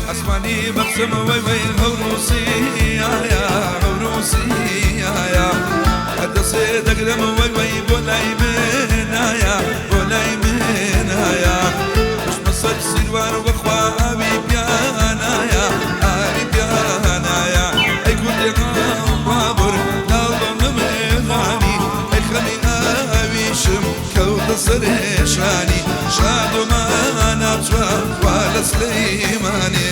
ئەسمانی بەخسمەوەی وەی هەوروسیایە هەوروسیایە هەردەسێ دەگرمەوەی وەی بۆ لای منایە بۆ لای منایە پشتمە سەر سیروان وەخوا ئاوی پیانایە ئاوی پیانایە ئەی کوردی ڕابر لاڵم نەمێزانی ئەی خەمی ئاویشم کەوتە سەرێشانی شادومانە چوە خوا لە سلەیمانێ.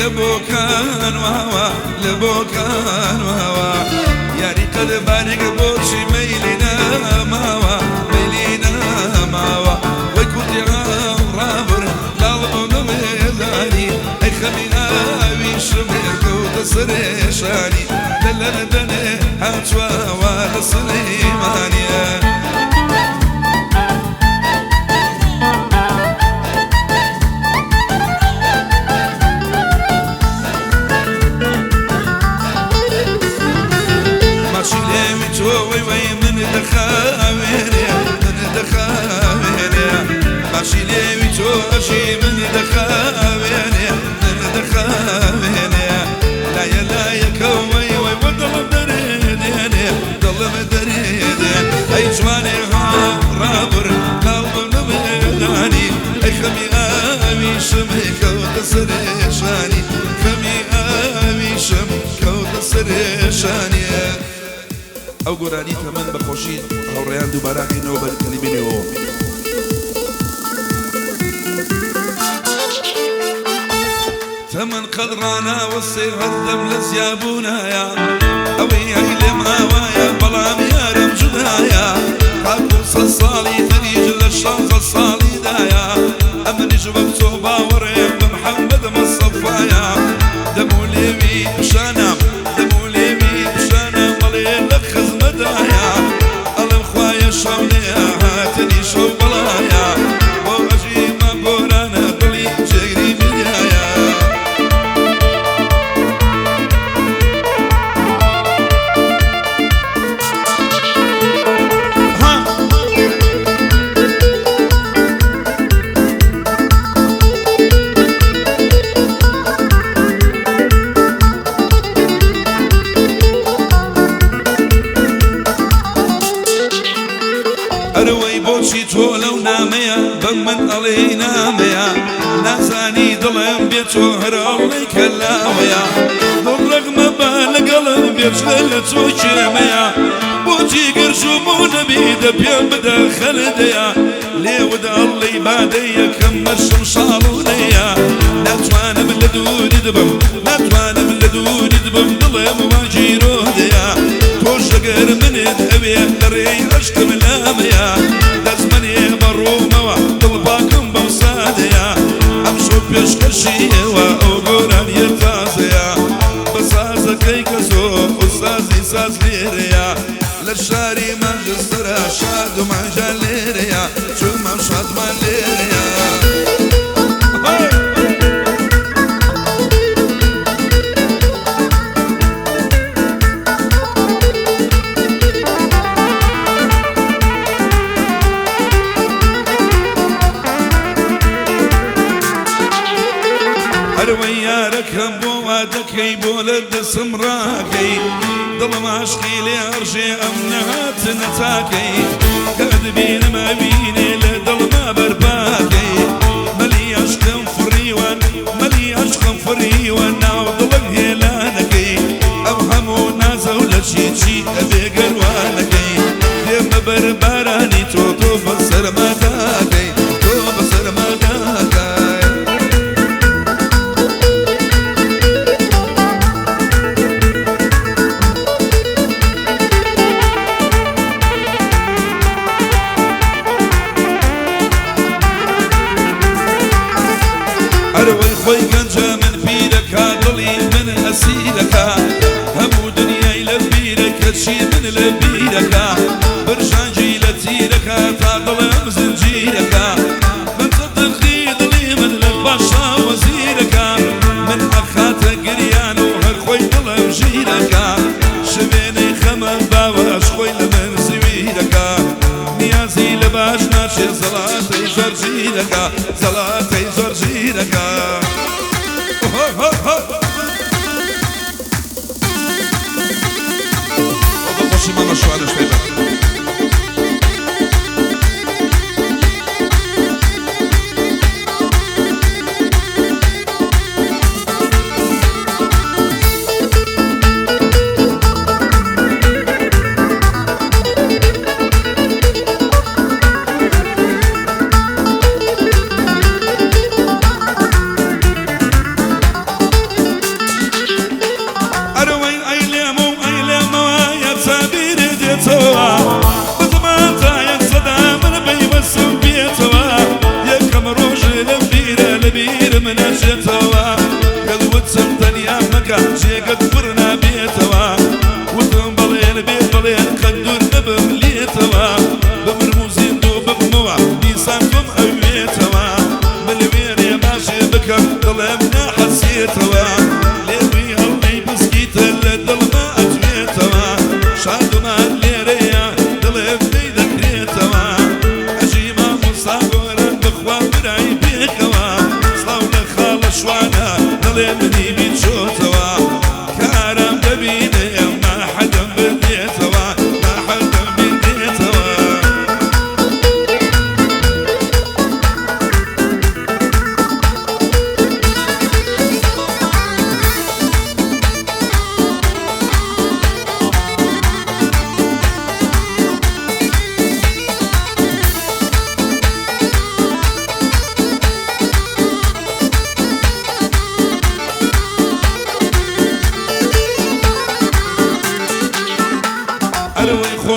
لە بۆکان واوە لە بۆکان واوە یاری قەدبارێک بۆچی مەیلی نەماوە مەیلی نەماوە وەی کوردی ڕابر لاڵ بۆ نەمێزانی ئەی خەمی ئاویشم کەوتە سەرێشانی لە لەندەنێ هاتووە لە سلەیمانیە. ماشي لێوی تۆ ئەژی من دەخاوێنێ من دەخاوێنێ لایە لایەکەوەی وەی وە دڵم دەرێدێنێ دڵم دەرێدێ ئەی جوانێ ڕابر لاڵم نەمێدانی ئەی خەمی ئاویشم کەوتە سەرێشانی خەمی ئاویشم کەوتە سەرێشانی. ئەو گۆرانی تەمەن بە خۆشی هاوڕێیان دووبارەکەینەوە بە کەلیمەیەوە. تەمەن قەدڕانە وەسێ هەردەم لە زیابوونایە ئەوەی هەی لێم ئاوایە بەڵام یارم جودایە تاکو 100 ساڵی تەریج لە 16 ساڵیدایە ئەمنیش وەک تۆ باوەڕێم بە محەممەد مستەفایە دەم و لێوی شانم دەم و لێوی شانم بەڵێ لە خزمەتدایە ئەڵێم خوایە شەو لێ هاتنی شەو بەڵایە بۆ ئەژیمە گۆرانە دڵی جێگری میدیایە. ئەرەوەی بۆچی تۆ لەو نامەیە بە من ئەڵێی نامەیە نازانی دڵم بێت تۆ هەر ئەڵێی کەلاوەیە دڵ ڕەغمە بە لەگەڵم بێچلە لە تۆ کێمەیە بۆچی گرژوم و نەبی دە پێم بدە خەلدەیە لێوت ئەڵێی بادەی یەکەم مەرشم شاڵونەیە ناتوانم لە دووری دبم ناتوانم لە دووری دبم دڵم وا گیرۆدەیە تۆش لەگەر منت ئەوێ لە ڕێی عەشقم لامەیە دەستمەنێ بەڕوومەوە دڵپاکم بەو سادەیە ئەمشۆ پێشکەشیەوە ئەو گۆرانیە تازەیە بە سازەکەی کە زۆر و سازی ساز لێرەیە لە شاری مانجستەرە شاد و مانجا لێرەیە چونمان شادمان لێرەیە. ئەرەوەی یارەکەم بۆ وادەکەی بۆ لە دەسم ڕاکەی دڵم عاشقی لێ ئەڕژێ ئەم نەهاتنە تاکەی کە دەبینم ئەبینێ لە دڵما بەرپاکەی مەلی عەشقم فڕیوە مەلی عەشقم فڕیوە ناو دڵم هێلانەکەی ئەم هەموو نازە و لە چی چی ئەبێ گەروانەکەی دێمە بەر بارانی تۆ تۆ بە سەرماداکەی تۆ بە سەرماداکەی. ئەرەوەی خۆی گەنجە من تەسیرەکە هەموو دنیای لە بیرە کەچی من لە بیرەکە برژانگی لە تیرەکە تا دڵم زنجیرەکە من تەدخی دڵی من لە پاشا وەزیرەکە من ئەخاتە گریان و هەر خۆی دڵم ژیرەکە شوێنەی خەمە باوەش خۆی لە من زویرەکە نیازی لە باش ناچێ زەڵاتەی زۆر ژیرەکە زەڵاتەی زۆر ژیرەکە. خۆشی مامە شوانش پێ.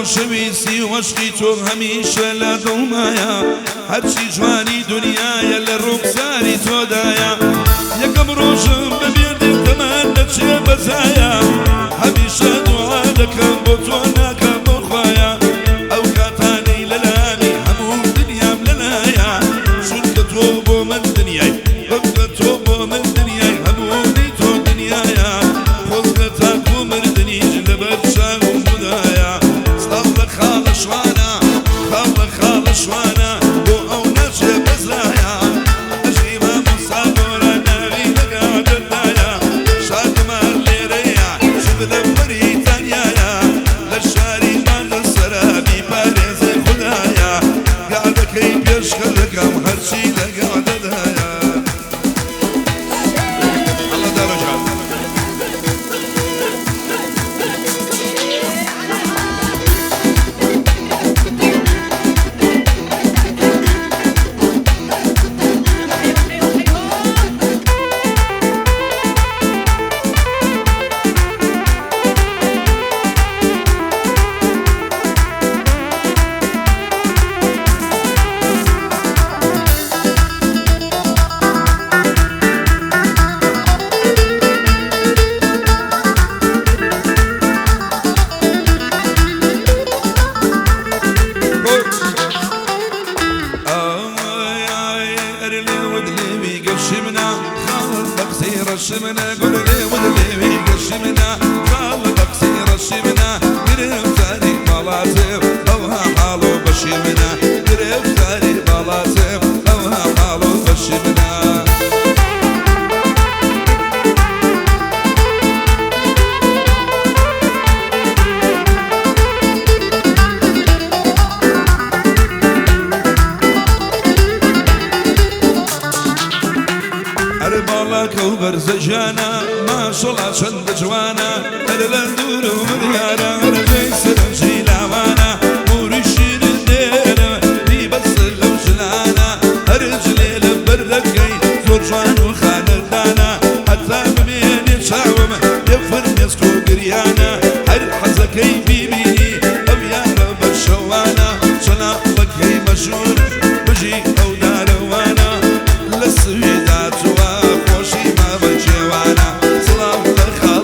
خۆشەویستی وەشقی تۆ هەمیشە لە دڵمایە هەرچی جوانی دنیایە لە ڕووخساری تۆدایە یەکەم ڕۆژم بەبێردێ تەمان دەچێ بەزایە هەمیشە دوعا دەکەم بۆ تۆ ناکەم بۆ خوایە ئەو کاتانەی لەلامی هەموو دنیام لەلایە چونکە تۆ بۆ من دنیای بەمکە تۆ بۆ من دنیای هەمووی تۆ دنیایە خۆزگە تاکو مردنیش لەبەر چاوم بودایە خاڵە شوانە خاڵە خاڵە شوانە بۆ ئەو ناچێ بەزایە ئەژی مامۆستا گۆران ناوی لەگادەدایە شادمان لێرەیە چ لە بەریتانیایە لە شاری مانەسەرە بیپارێزێ خودایە گادەکەی پێشکە دەکەم هەرچی لەگادەدایە. ئەڵڵا دارەجان. بەرزەجانە ماشەڵا چەندە جوانە هەر لە دوور و بریارە هەر جێی سەرنجی لاوانە موری شیرین دێرە بیبەس لەو ژنانە هەر جلێ لە بەردەکەی زۆر جوان و خانەدانە هەتا بمێنێ چاوم لێ فرمێسک و گریانە هەر حەزەکەی بیبینی ئەو یارە بە شەوانە چەناڵەکەی مەشهور بژی ئەو دارەوانە لە سویدا چووە خۆشی مامە جێوانە سڵاو لە خاڵ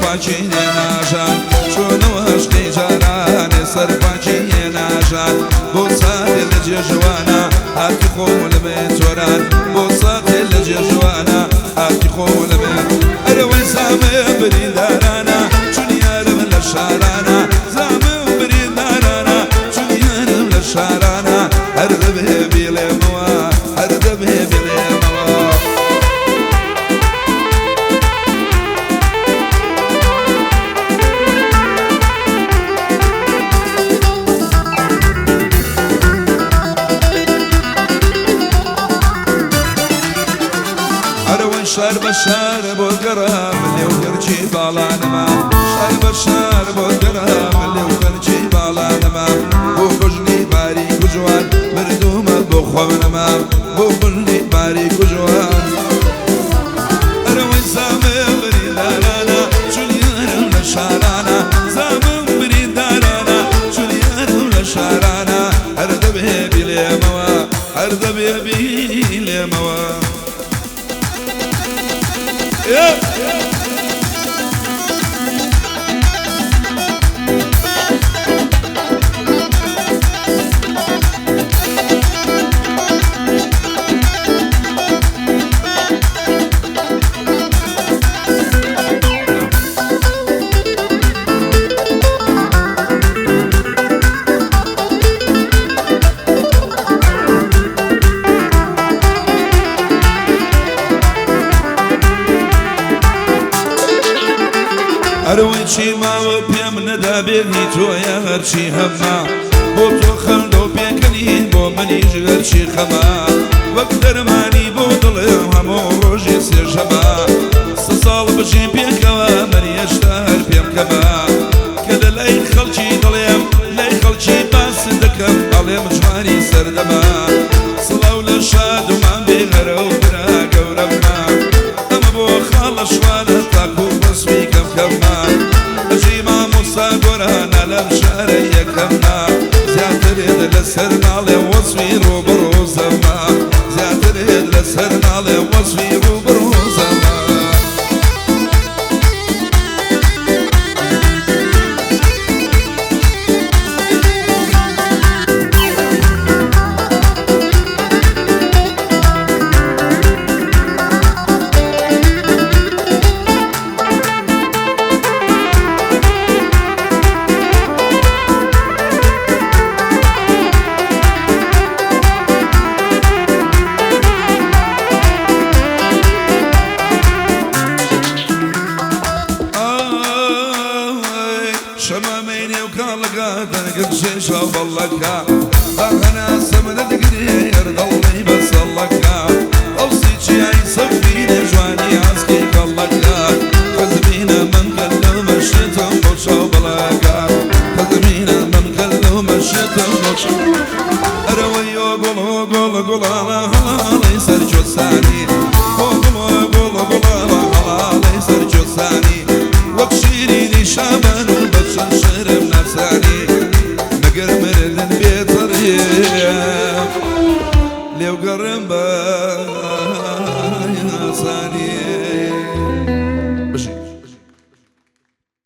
پاکی ناژان چۆنەوە عشقی جارانێ سەر پاکی ناژان بۆ ساتێ لە جێژوانە هاتی خۆم لەمێ چۆران بۆ ساتێ لە جێژوانە هاتی خۆم لەمێ ئەرەوەی زامێ بریندارانە چون یارم لە شارانە زامم بریندارانە چون یارم لە شارانە هەر دەبێ بیڵێمەوە هەر دەبێ بیڵێمەوە. ئەرەوەی شار بە شار بۆ گەڕام لێو گەرچی باڵانەما شار بە شار بۆ گەڕام لێو گەرچی باڵانەما بۆ بژنی باریک و جوان مردوومە بۆ خۆم نەما بۆ بژنی باریک و جوان ئەرەوەی زامێ بریندارانە چون یارم لە شارانە زامم بریندارانە چون یارم لە شارانە هەر دەبێ بیلێمەوە هەر دەبێ بیلێمەوە. Yeah. ئەرەوەی چی ماوە پێم نەدابێت هی تۆیە هەرچی هەمە بۆ تۆ خەندە و پێکەنین بۆ منیش هەرچی خەمە وەک دەرمانی بۆ دڵم هەموو ڕۆژێ سێژەمە سە ساڵ بژین پێکەوە من هێشتا هەر پێم کەمە کە لە لای خەڵکی دەڵێم لای خەڵکی باس دەکەم ئەڵێم جوانی سەردەمە سڵاو لە شادومان بێ هەرەو برا گەورەمە ئەمە بۆ خاڵە شوانە تاکو ڕسمی کەم کەمە ئەژی مامۆستا گۆرانە لەم شارە یەکەمە زیاترێت لەسەر ناڵێ وەسفی ڕووبەڕوو زەمە زیاترێت لەسەر ناڵێ وەسفی ڕووبەڕوو زەمە. شەمامەی نێو کاڵەکە دەنگم شێشا بەڵەکە باخەناسەم نەدگرێ هەردەڵی بەسەڵەکە ئەوسی چیای سەفینە جوانی ئاسکی کەڵەکە خەزمینە من کەلەو مەشێتم بۆ چاو بەڵەکە خەزمینە من کەلەو مەشێتم بۆ چاو ئەرەوەی ئۆ گوڵ ئۆ گوڵ گوڵاڵە هەڵاڵەی سەر جۆسانی ئۆ گوڵ ئۆ گوڵ گوڵاڵە هەڵاڵەی سەر جۆسانی وەک شیرینی شابان و بە چەند شەرم ناسانی مەگەر مردن بێتەڕێم لێو گەڕم بە ئاسانی.